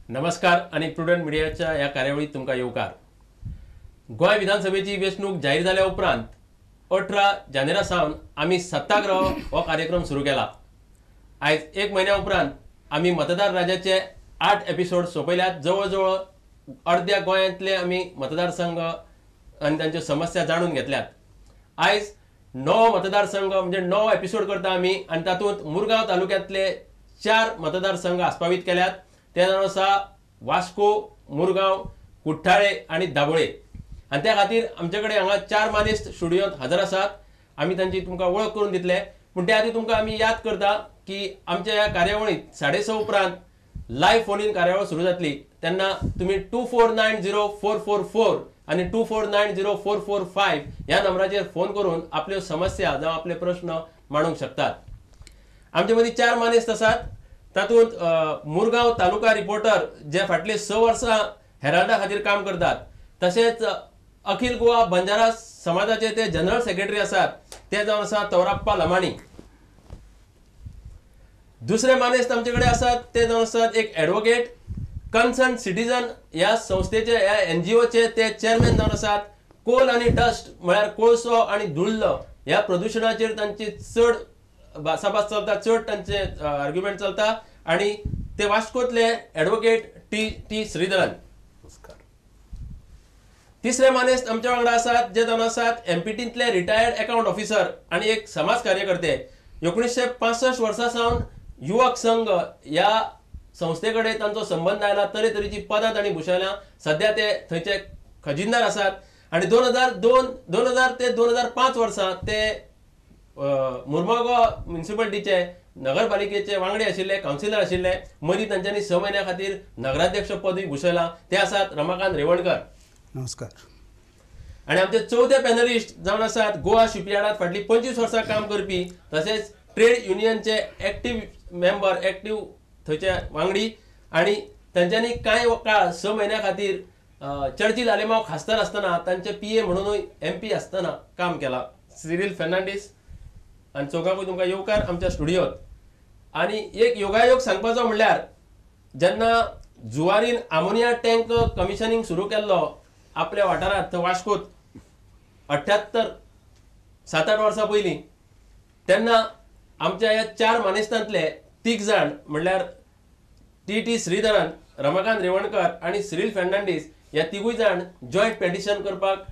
नमस्कार आणि प्रुडंट मिडियाच्या ह्या कार्यावळीत तुमकां येवकार. गोंय विधानसभेची वेंचणूक जाहीर जाल्या उपरांत 18 जानेरा सावन आमी सत्याग्रह हो कार्यक्रम सुरू केला. आयज एक म्हयन्या उपरांत आमी मतदार राजाचे 8 एपिसोड सोंपयल्यात. जवळ जवळ अर्द्या गोंयांतले आमी मतदारसंघ आनी तांच्यो समस्या जाणून घेतल्यात. आयज 9 मतदारसंघ म्हणजे 9 एपिसोड करता आमी आनी तातूंत मुरगांव तालुक्यांतले 4 मतदारसंघ आस्पावीत केल्यात. ते जावन आसा वास्को, मुरगांव, कुठ्ठाळे आनी दाबोळे. आनी त्या खातीर आमचे कडेन हांगा 4 मानेस्त स्टुडियोंत हजर आसात. आमी तांची तुमकां वळख करून दितले, पूण त्या आदी तुमकां आमी याद करता की आमच्या ह्या कार्यावळींत 6:30 उपरांत लायव्ह फोन इन कार्यावळ सुरू जातली. तेन्ना तुमी 2490444 आनी 2490445 ह्या नंबराचेर फोन करून आपल्यो समस्या जावं आपले प्रश्न मांडूंक शकतात. आमचे मदीं 4 मानेस्त आसात. तातूंत मुरगांव तालुका रिपोर्टर जे फाटली 6 वर्सां हेराल्डा खातीर काम करतात, तशेंच अखिल गोवा बंजारा समाजाचे ते जनरल सेक्रेटरी आसात, ते जावन आसा तवराप्पा लमाणी. दुसरे मानेस्त आमचे कडेन आसात ते जावन आसात एक एडवोकेट, कन्सर्न सिटीजन ह्या संस्थेचे, ह्या एनजीओचे ते चेअरमॅन जावन आसात. कोल आनी डस्ट म्हळ्यार कोळसो आनी धुल्ल ह्या प्रदुशणाचेर तांची चड भासाभास चलता, चड तांचे आर्ग्युमेंट चलता आनी ते वास्कोतले एडवोकेट टी टी श्रीधरन. नमस्कार. तिसरे मानेस्त आमच्या वांगडा आसात जे जावन आसात एमपीटींतले रिटायर्ड अकाउंट ऑफिसर आनी एक समाज कार्यकर्ते. 1965 वर्सां सावन युवक संघ ह्या संस्थे कडेन तांचो संबंद आयला. तरेतरेची पदां तांणी भुशयल्या. सद्या ते थंयचे खजिनदार आसात आनी 2000 ते 2005 वर्सां ते मुरगांव म्युनिसिपालिटीचे नगरपालिकेचे वांगडी आशिल्ले, कावन्सिलर आशिल्ले. मदीं तांच्यांनी 6 म्हयन्या खातीर नगराध्यक्ष पदूय भुशयलां. ते आसात रमाकांत रेवणकर. नमस्कार. आनी आमचे चवथे पॅनलिस्ट जावन आसात गोवा शिपयार्डांत फाटलीं 25 वर्सां काम करपी, तशेंच ट्रेड युनियनचे एक्टीव मेंबर, एक्टीव थंयचे वांगडी आनी तांच्यांनी कांय काळ 6 म्हयन्या खातीर चर्चिल आलेमाव खासदार आसतना तांचे पीए म्हणूनय एमपी आसतना काम केलां, सिरील फेर्नांडीस. आनी चौगांकूय तुमकां येवकार आमच्या स्टुडियोत. आनी एक योगायोग सांगपाचो म्हणल्यार जेन्ना जुवारीन आमोनिया टँक कमिशनींग सुरू केल्लो आपल्या वाठारांत थंय वास्कोत 7-8 वर्सां पयलीं, तेन्ना आमच्या ह्या 4 मानेस्तांतले 3 जाण म्हणल्यार टी टी श्रीधरन, रमाकांत रेवणकर आनी सिरील फेर्नांडीस ह्या 3 जाण जॉयंट पेटिशन करपाक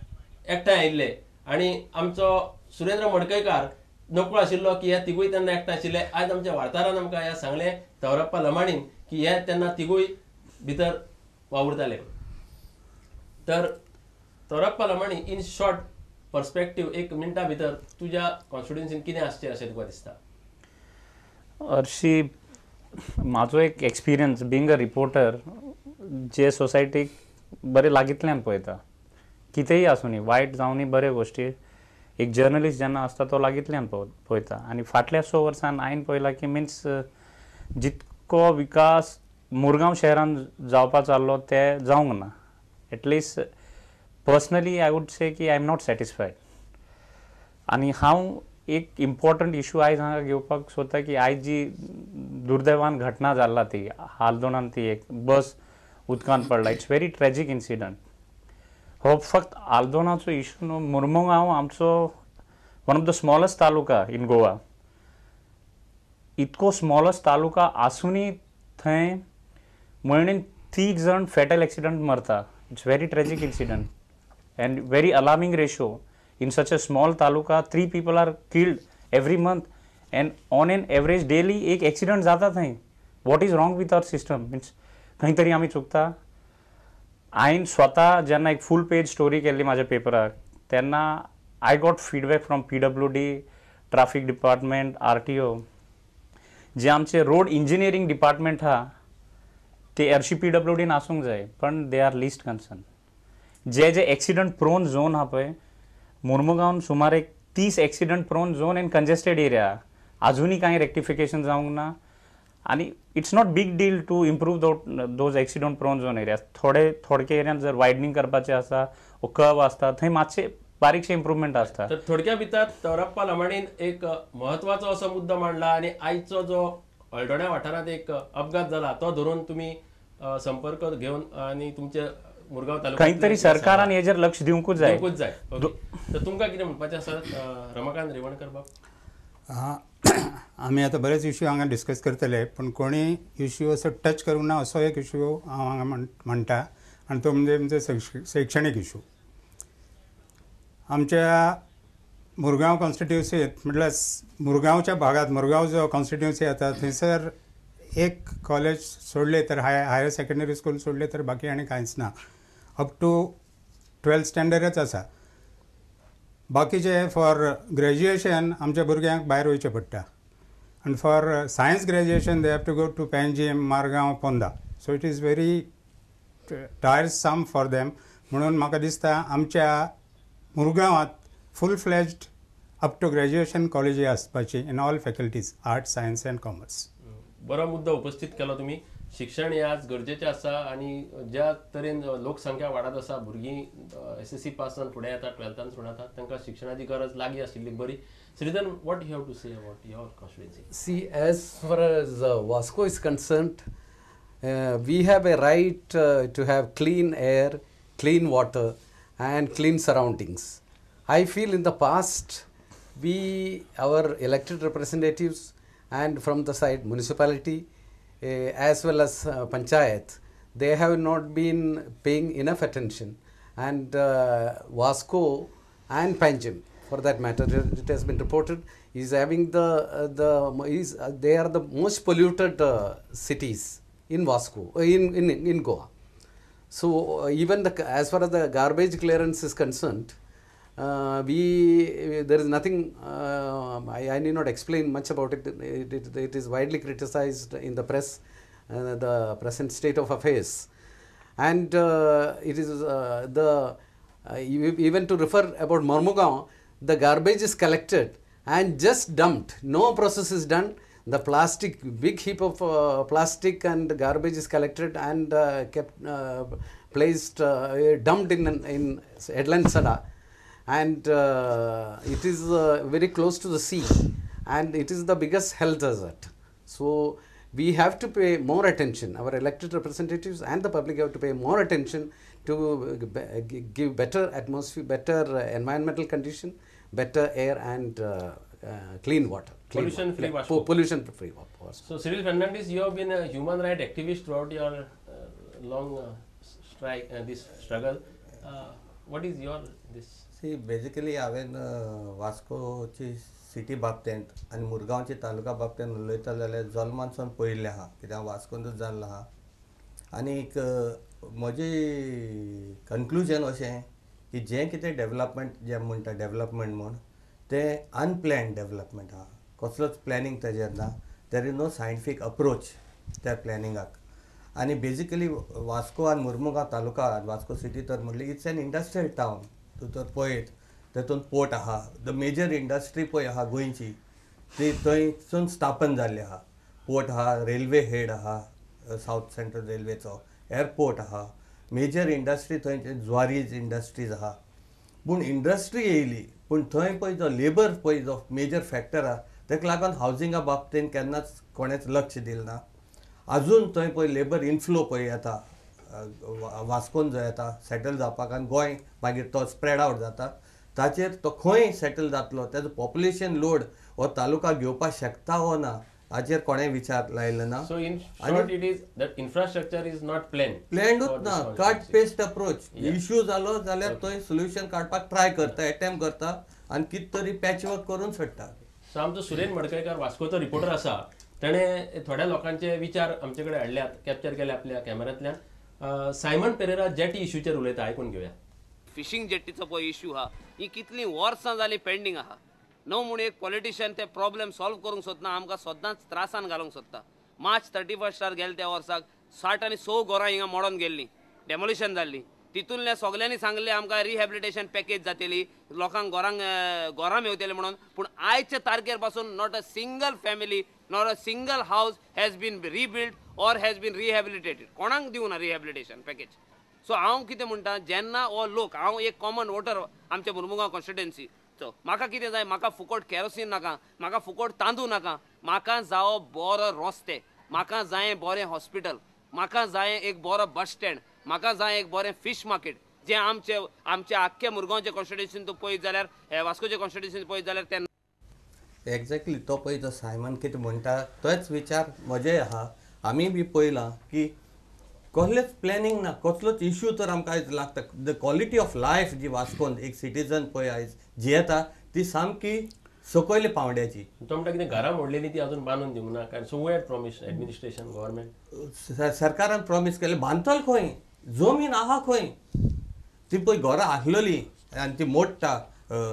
एकठांय आयिल्ले आनी आमचो सुरेंद्र मडकयकार नकळो आशिल्लो की हे तिगूय तेन्ना एकठांय आशिल्ले. आयज आमच्या वार्ताहरान आमकां हें सांगलें तवरप्पा लमाणीन की हे तेन्ना तिगूय भितर वावुरताले. तर तवरप्पा लमाणी, इन शॉर्ट पर्सपेक्टीव एक मिनटा भितर तुज्या कॉन्स्टिट्युएन्सीन कितें आसचें अशें तुका दिसता? हरशी म्हाजो एक एक्सपिरियन्स बींग अ रिपोर्टर, जे सोसायटीक बरें लागींतल्यान पळयता, कितेंय आसूं वायट जावं बऱ्यो गोश्टी, एक जर्नलिस्ट जेन्ना आसता तो लागींतल्यान पळयता. आनी फाटल्या 6 वर्सान हांवें पळयलां की मिन्स जितको विकास मुरगांव शहरान जावपा जाल्लो ते जावंक ना. At least personally I would say की I am not satisfied. आनी हांव एक इम्पॉर्टंट इशू आयज हांगा घेवपाक सोदता की आयज जी दुर्दैवान घटना जाल्ला ती हालदोणान ती एक बस उदकांत पडला, it's very tragic incident. हो फक्त आल्दोनाचो इशू न्हू, मुरमुगांव आमचो one of the smallest taluka in Goa. इतको स्मॉलेस्ट तालुका आसूनय थंय म्हयन्यान 3 जाण फेटल एक्सिडंट मरता. It's very tragic incident and very alarming ratio. In such a small taluka 3 people are killed every month and on an average daily एक accident जाता थंय. What is wrong with our system? Means खंय तरी आमी चुकता. हांवें स्वता जेन्ना एक फूल पेज स्टोरी केल्ली म्हाज्या पेपराक तेन्ना I got feedback from PWD, traffic department, RTO. जे आमचे रोड इंजिनियरींग डिपार्टमेंट आहा ते हरशी पीडब्ल्यूडीन आसूंक जाय, पण they are list concern. जे जे एक्सिडंट प्रोन झोन आहा पळय मुरमुगांवन सुमार एक 30 accident prone zone and congested area आजुनूय कांय रेक्टिफिकेशन जावंक ना. आनी it's not big deal to improve those accident prone zone areas. थोडे थोडके एरियान जर वायडनींग करपाचें आसा वो कर्व आसता थंय मातशें बारीकशें इम्प्रूवमेंट आसता. तर थोडक्या भितर तवरप्पा लमाणीन एक म्हत्वाचो असो मुद्दो मांडला आनी आयचो जो हळदोण्या वाठारांत एक अपघात जाला तो धरून तुमी संपर्क घेवन आनी तुमचे मुरगांव तालुक्यांत खंय तरी सरकारान हेजेर लक्ष दिवंकूच जाय. दिवंकूच जाय. ओके, तर तुमकां कितें म्हणपाचें आसा रमाकांत रेवणकर बाब? आमी आतां बरेच इश्यू हांगा डिस्कस करतले, पूण कोणी इश्यू असो टच करूंक ना असो एक इश्यू हांव हांगा म्हणटा आनी तो म्हणजे आमचो शैक्षणीक इश्यू. आमच्या मुरगांव कॉन्स्टिट्युन्सीत म्हटल्यार मुरगांवच्या भागांत, मुरगांव जो कॉन्स्टिट्युन्सी येता थंयसर एक कॉलेज सोडले तर हायर सेकंडरी स्कूल सोडले तर बाकी आनी कांयच ना. अप टू 12th स्टँडर्डच आसा. बाकीचे फॉर ग्रॅज्युएशन आमच्या भुरग्यांक भायर वयचें पडटा आनी for science graduation they have to go to Panjim, Margao, Ponda. So it is very tiresome for them. म्हणून म्हाका दिसता आमच्या मुरगांवांत full fledged up to graduation कॉलेजी आसपाची in all faculties, arts, science and commerce. बरो मुद्दो उपस्थित केलो तुमी. शिक्षण हें आज गरजेचें आसा आनी ज्या तरेन लोकसंख्या वाडत आसा, भुरगीं SSC पास जावन फुडें येता, 12थान फुडें येता, तांकां शिक्षणाची गरज लागीं आशिल्ली बरी. Sridhar, what you have to say about your constituency? See, as far as Vasco is concerned, we have a right to have clean air, clean water and clean surroundings. I feel in the past, we, our elected representatives and from the side municipality as well as panchayat, they have not been paying enough attention, and Vasco and Panjim, for that matter, it has been reported, is having they are the most polluted cities in Vasco, in Goa. So even the, as far as the garbage clearance is concerned, there is nothing, I need not explain much about it. It is widely criticized in the press, the present state of affairs. And it is even to refer about Mormugao, the garbage is collected and just dumped. No process is done. The plastic, big heap of plastic and garbage is collected and kept, placed, dumped in Edland Sada. And it is very close to the sea, and it is the biggest health hazard. So we have to pay more attention. Our elected representatives and the public have to pay more attention to give better atmosphere, better environmental condition, better air and clean water. Pollution free Vasco. Pollution free Vasco. So Cyril Fernandes, you have been a human rights activist throughout your long strike, this struggle. What is your this? See, basically हांवें वास्कोची city बाबतींत आनी मुरगांवची तालुका बाबतींत उलयता जाल्यार जल्मानसून पळयिल्लें आहा, कित्याक हांव वास्कोंतूच जाल्लो आहा. आनीक म्हजी कन्क्लुजन अशें की जें कितें डेवलपमेंट जें म्हणटा डेवलपमेंट म्हूण तें अनप्लॅन्ड डेवलपमेंट आहा, कसलोच प्लॅनिंग ताजेर ना, there is no scientific approach त्या प्लॅनिंगाक. आनी बेजिकली वास्को आनी मुरमुगांव तालुका वास्को सिटी तर म्हणली it's an industrial town. तूं तर पळयत तेतून पोर्ट आहा, the major industry पळय आहा गोंयची ती थंयसून स्थापन जाल्ली आहा. पोर्ट आहा, रेल्वे हेड आहा, सावथ सेंट्रल रेल्वेचो एअरपोर्ट आहा, मेजर इंडस्ट्री थंय ज्वारीज इंडस्ट्रीज आहा. पूण इंडस्ट्री येयली पूण थंय पळय जो लेबर पळय जो मेजर फॅक्टर आहा ताका लागून हावजिंगा बाबतीन केन्नाच कोणेच लक्ष दिलें ना. आजून थंय पळय लेबर इनफ्लो पळय येता वास्कोन जो येता सेटल जावपाक आनी गोंय मागीर तो स्प्रेड आवट जाता, ताचेर तो खंय सेटल जातलो, ताजो पॉप्युलेशन लोड हो तालुका घेवपाक शकता वो ना हाचेर कोणें विचार लायलो ना. So in short it is that infrastructure is not planned, प्लॅन्डूच ना, कट पेस्ट अप्रोच. इश्यू जालो जाल्यार थंय सोल्युशन काडपाक ट्राय करता, एटेम्प करता आनी कितें तरी पॅचवर्क करून सोडटा. सो आमचो सुरेन मडकयकार वास्कोचो रिपोर्टर आसा, ताणें थोड्या लोकांचे विचार आमचे कडेन हाडल्यात, कॅप्चर केले आपल्या कॅमेरांतल्यान. सायमन पेरेरा जेटी इश्यूचेर उलयता, आयकून घेवया. फिशींग जेटीचो पळय इश्यू आहा, ही कितलीं वर्सां जालीं पेंडींग आहा. न्हू म्हूण एक पॉलिटिशियन ते प्रॉब्लेम सॉल्व करूंक सोदना, आमकां सदांच त्रासान घालूंक सोदता. मार्च 31 गेले त्या वर्साक 60 आनी 6 घरां हिंगा मोडून गेल्लीं, डेमोलिशन जाल्लीं. तितूंतल्या सगल्यांनी सांगलें आमकां रिहॅबिलिटेशन पॅकेज जातली, लोकांक घरांक घरां मेवतली म्हणून. पूण आयच्या तारखेर पासून not a single family, not a single house has been rebuild or has been rehabilitated. कोणाक दिवना रिहॅबिलिटेशन पॅकेज. सो हांव कितें म्हणटा, जेन्ना हो लोक, हांव एक कॉमन वोटर आमच्या मुरमुगांव कॉन्स्टिट्युएन्सीचो, म्हाका कितें जाय, म्हाका फुकट केरोसीन नाका, म्हाका फुकट तांदूळ नाका, म्हाका जावो बरो रस्ते, म्हाका जाय बरें हॉस्पिटल, म्हाका जाय एक बरो बस स्टँड, म्हाका जाय एक बरें फिश मार्केट, जें आमचे आमचे आख्खे मुरगांवचे कॉन्स्टिट्युएन्सीन तूं पळयत जाल्यार, वास्कोचे कॉन्स्टिट्युएन्सीन पळयत जाल्यार तें एक्झॅक्टली तो पळय तो सायमन कितें म्हणटा तोच विचार म्हजे आहा. आमी बी पळयलां की कसलेच प्लॅनिंग ना, कसलोच इश्यू तर आमकां आयज लागता. The quality of life जी वास्कोन एक सिटीजन पळय आयज जियेता ती सामकी सकयल्या पावंड्याची. तो म्हणटा कितें घरां मोडलेली ती अजून बांदून दिवंक ना, कारण so who had promise administration government सरकारान प्रॉमीस केलें बांदतल खंय, जमीन आहा खंय, ती पळय घरां आसलेली आनी ती मोडटा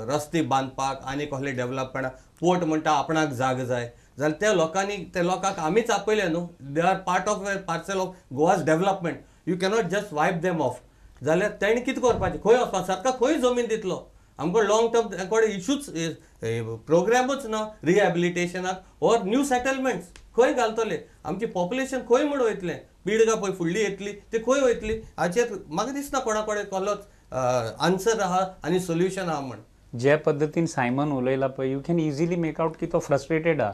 रस्ते बांदपाक आनी कसले डेवलपमेंट. पोर्ट म्हणटा आपणाक जाग जाय जाल्यार त्या लोकांनी त्या लोकांक आमीच आपयले न्हू, they are part of parcel of Goa's development, you cannot just wipe them off. जाल्यार तेणें कितें करपाचें, खंय वचपाक, सरकार खंय जमीन दितलो आमकां? लॉंग टर्म कडेन इशूच प्रोग्रामूच ना रिहॅबिलिटेशनाक ऑर न्यू सेटलमेंट्स खंय घालतले, आमची पॉप्युलेशन खंय म्हूण वयतलें, पिळगां पळय फुडली येतली ती खंय वयतली, हाचेर म्हाका दिसना कोणा कडेन कसलोच आन्सर आहा आनी सोल्युशन आहा म्हण. जे पद्दतीन सायमन उलयला पळय, you can easily make out की तो फ्रस्ट्रेटेड आहा.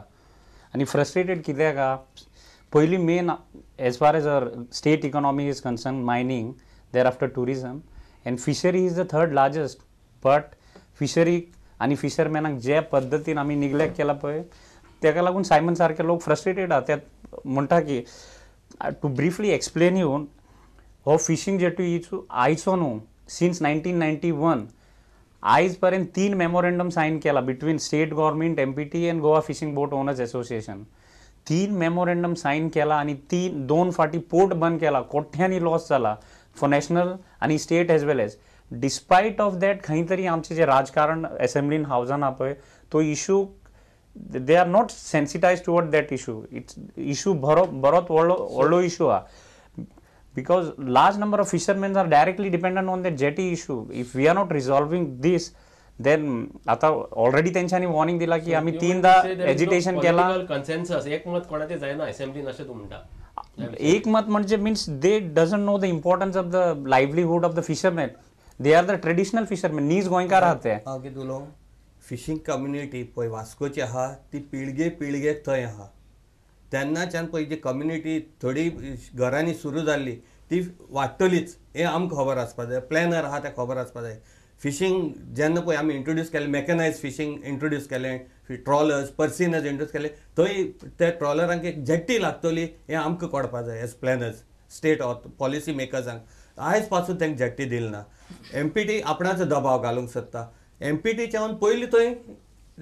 आनी फ्रस्ट्रेटेड कित्याक आहा, पयलीं main as far as our state economy is concern, mining, there after tourism and fishery is the third largest. But fishery आनी फिशरमॅनाक जे पद्दतीन आमी निग्लेक्ट केला पळय, तेका लागून सायमन सारके लोक फ्रस्ट्रेटेड आहा. ते म्हणटा की टू ब्रिफली एक्सप्लेन you, हो फिशींग जेटी इशू आयचो न्हू, सिन्स 1991 आयज पर्यंत 3 मेमोरेंडम सायन केला between state government, MPT and Goa fishing boat owners association. 3 memorandum sign केला आनी 2 फाटी पोर्ट बंद केला, कोट्यांनी लॉस जाला फॉर नॅशनल आनी state as well as. Despite of that खंय तरी आमचें जें राजकारण एसेंब्लीन हावजान आहा पळय, तो issue they are not sensitize toward that issue. It's issue बरो बरोच व्हडलो व्हडलो इशू आहा, because large number of fishermen are directly dependent on the jetty issue. If we are not resolving this, then आता ऑलरेडी तेंच्यांनी warning दिला की आमी 3दा एजिटेशन केला. कन्सेन्सस एकमत कोणाचें जायना असेंब्लीन अशें तूं म्हणटा. एकमत म्हणजे means they doesn't know the importance of the livelihood of the fishermen. They are the traditional fishermen, नीज गोंयकार आहात ते. हांव कितें उलोवं, फिशींग कम्युनिटी पळय वास्कोची आहा ती पिळगे पिळगेक थंय आहा. तेन्नाच्यान पळय जी कम्युनिटी थोडी घरांनी सुरू जाल्ली ती वाडटलीच हें आमकां खबर आसपा जाय, प्लॅनर आहा तें खबर आसपा जाय. फिशींग जेन्ना पळय आमी इंट्रोड्यूस केलें, मॅकनायज फिशींग इंट्रोड्यूस केलें, ट्रॉलर्स पर्सिनर्स इंट्रोड्यूस केले, थंय त्या ट्रॉलरांक एक जेट्टी लागतली हें आमकां कळपा जाय एज प्लॅनर्स, स्टेट पॉलिसी मेकर्सांक. आयज पासून तांकां जेट्टी दिली ना. एमपीटी आपणाचो दबाव घालूंक सोदता. एमपीटीच्यान पयलीं थंय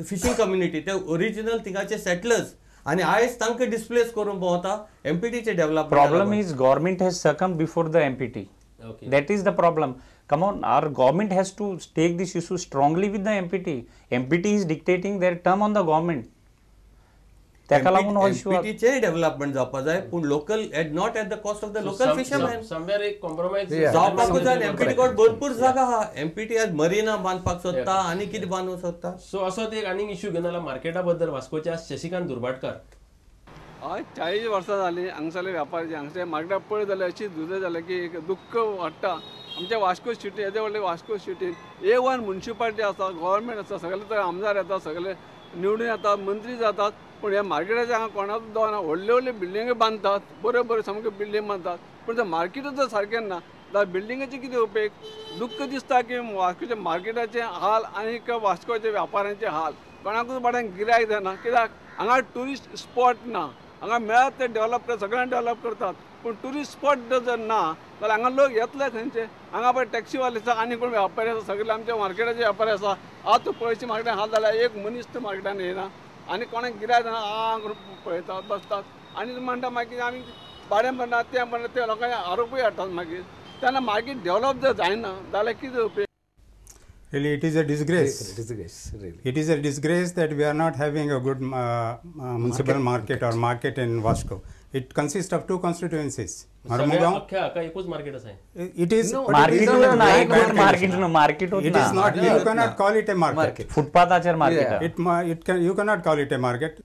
फिशींग कम्युनिटी ते ओरिजिनल थिंगाचे सेटलर्स आनी आयज तांकां डिस्प्लेस करून भोंवता एमपीटीचे development. Problem is government has succumb before the MPT. That is the problem. Come on, our government has to take this issue strongly with the MPT. MPT is dictating their term on the government. तेका लागून हो issue एमपीटीचे development जावपा जाय, पूण local at not at the cost of the local fisherman. Somewhere एक compromise जावपाकूच जाय. Empty कडेन भरपूर जागा आहा. एमपीटी आज मरिना बांदपाक सोदता आनी कितें बांदूंक सोदता. सो असोच एक आनीक इशू घेवन आयला मार्केटा बद्दल वास्कोच्या शशिकांत दुर्भाटकर. हय, 40 वर्सां जालीं हांगसरले व्यापारी हांगसर मार्केटाक पळयत जाल्यार अशी दुसरें जालें की एक दुख्ख वाडटा. आमच्या वास्को सिटी येदे व्हडले वास्को सिटीन A1 municipality आसा, गव्हर्मेंट आसा, सगळे तर आमदार येता, सगळे निवडून येतात, मंत्री जातात, पूण ह्या मार्केटाचें हांगा कोणाचो दव ना. व्हडल्यो व्हडल्यो बिल्डिंग्यो बांदतात, बऱ्यो बऱ्यो सामक्यो बिल्डींग बांदतात, पूण ते मार्केटूच जर सारकें ना जाल्यार बिल्डिंगेचे कितें उपेग? दुख्ख दिसता की वास्कोच्या मार्केटाचे हाल आनी वास्कोच्या व्यापाऱ्यांचे हाल. कोणाकूच बाड्यांक गिरायक जायना, कित्याक हांगा ट्युरिस्ट स्पॉट ना. हांगा मेळत ते डेव्हलप कर, सगळ्यांक डेव्हलप करतात, पूण ट्युरिस्ट स्पॉट जर ना जाल्यार हांगा लोक येतले खंयचे? हांगा पळय टॅक्सीवाले आसा आनी कोण व्यापारी आसा, सगळे आमच्या मार्केटाचे व्यापारी आसा. आतां पळयशी मार्केटान हाल जाल्यार एक मनीस तर मार्केटान येना आनी कोणाक गिरायक जायना, आं करून पळयतात बसतात आनी म्हणटा मागीर आमी भाडें म्हणटा तें म्हणटा, ते लोकांचे आरोपूय हाडटात मागीर. तेन्ना मार्केट डेव्हलप जर जायना जाल्यार कितें उपयोग? Really, it is a disgrace. Disgrace, really. It is a disgrace that we are not having a good municipal market or market in Vasco. It consists of 2 constituencies. Marmugao. It is no, market. Market. Market. It is not. You cannot call it a market. Footpath market. Yeah. It can. You cannot call it a market.